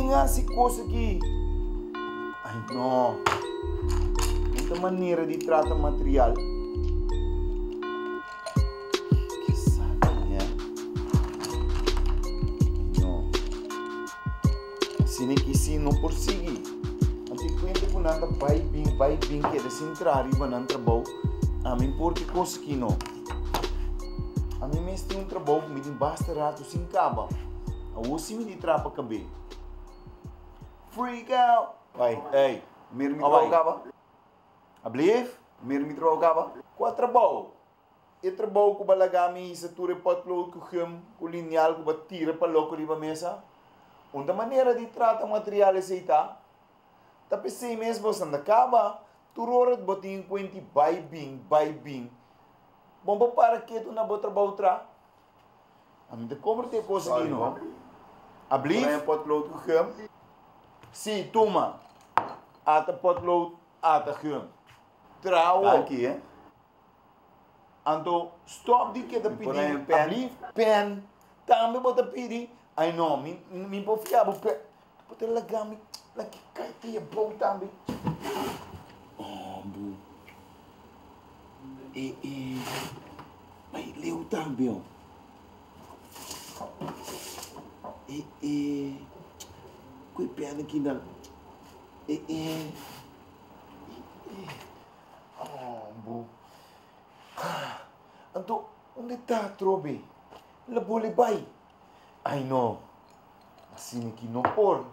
Bin hasi kos aki. Ai no. No ta manera di trata material. Ke saki mi, eh? No. Asina ki si no por sigui. Anto e kuenta ku nan ta bai bin, bai bin keda sin traha riba nan trabou. Ami por ke kos aki no. Ami mes tin un trabou ku mi tin basta ratu sin kaba. Awor si mi di trapa kab'é. Freak out! Bai, Ey, mira mi a trabou bai. kaba. Ablief? Mira mi trabou kaba. Kua trabou? E trabou ku ba laga mi hisa tur e potlood ku gum ku linial ku ba tira pa loko riba mesa? Un ta manera di trata material esei ta? Ta p'esei mes bo santa kaba, tur ora bo tin kuenti bai bin, bai bin. Bon bo para ketu na bo trabou tra. Ami ta komprende e kos aki no. Ablief? Por e potlood ku gum? Si, tuma. Ata potlood, ata gum. Tra awor. Danki, eh. Anto stop di keda Mi por pidi haña un pen? ablief? Pen. Tambe bo ta pidi? Ai no, mi mi por fia bo pen. Bo ta laga mi laki kai te abou tambe. Oh bu. E e bai leu tambe oh. E e ku e pen aki nan. E e e e oh bu. Anto unda e ta atrobe? La bole bai. Ai no, asina ki no por.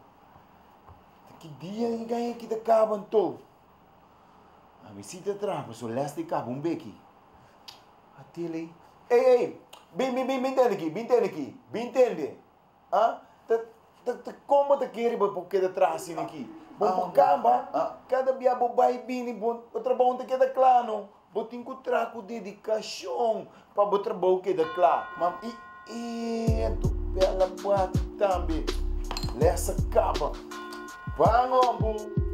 Ta ki dia e gaña ki ta kaba anto? Ami si ta traha pasobra les ta kaba un beki. A tele, ey ey, bin bin bin bin tende aki, bin tende aki, bin tende. Ah, ta ta ta kon bo ta kere bo por keda traha asina aki? Bo por kaba, kada bia bo bai bini bo trabou no ta keda kla no. Bo tin ku traha ku dedikashon pa bo trabou keda kla. Ma i e tu pela bati tambe. Lesa kaba. Ban hombu.